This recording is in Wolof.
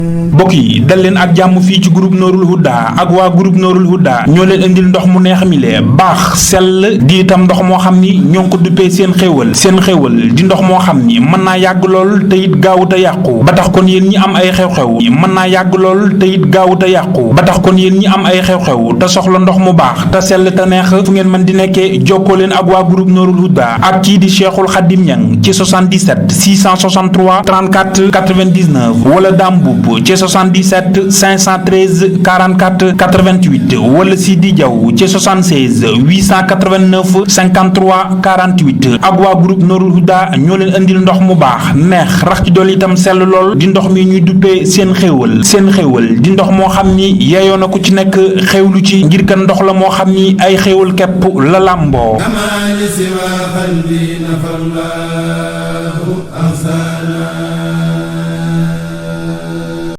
mbokk yi dal leen ak jàmm fii ci groupe Nourul Huda ak waa groupe Nourul Huda ñoo leen indil ndox mu neex mi lee baax sell di itam ndox moo xam ni ñoo ngi ko duppee seen xéewal di ndox moo xam ni mën naa yàgg lool te it gaawut a yàqu ba tax kon yéen ñi am ay xew-xew mën naa yàgg lool te it gaawut a yàqu ba tax kon yéen ñi am ay xew-xew te soxla ndox mu baax te sell te neex fu ngeen mën di nekkee jokkoo leen ak waa groupe Nourul Huda ak kii di Cheikhul Khadim Niang ci 77 663 34 99 wala Dame Boub ci 77 513 44 88 wala Sidi Diaw ci 76 889 53 48 ak waa groupe Nourul Huda ñoo leen andil ndox mu baax neex rax ci dolli itam sell lool di ndox mi ñuy duppee seen xéewal di ndox moo xam ni yeyoo na ku ci nekk xéewlu ci ngir kan ndox la moo xam ni ay xéewal képp la làmboo كما لسوى قلبي نفى الله أحسانا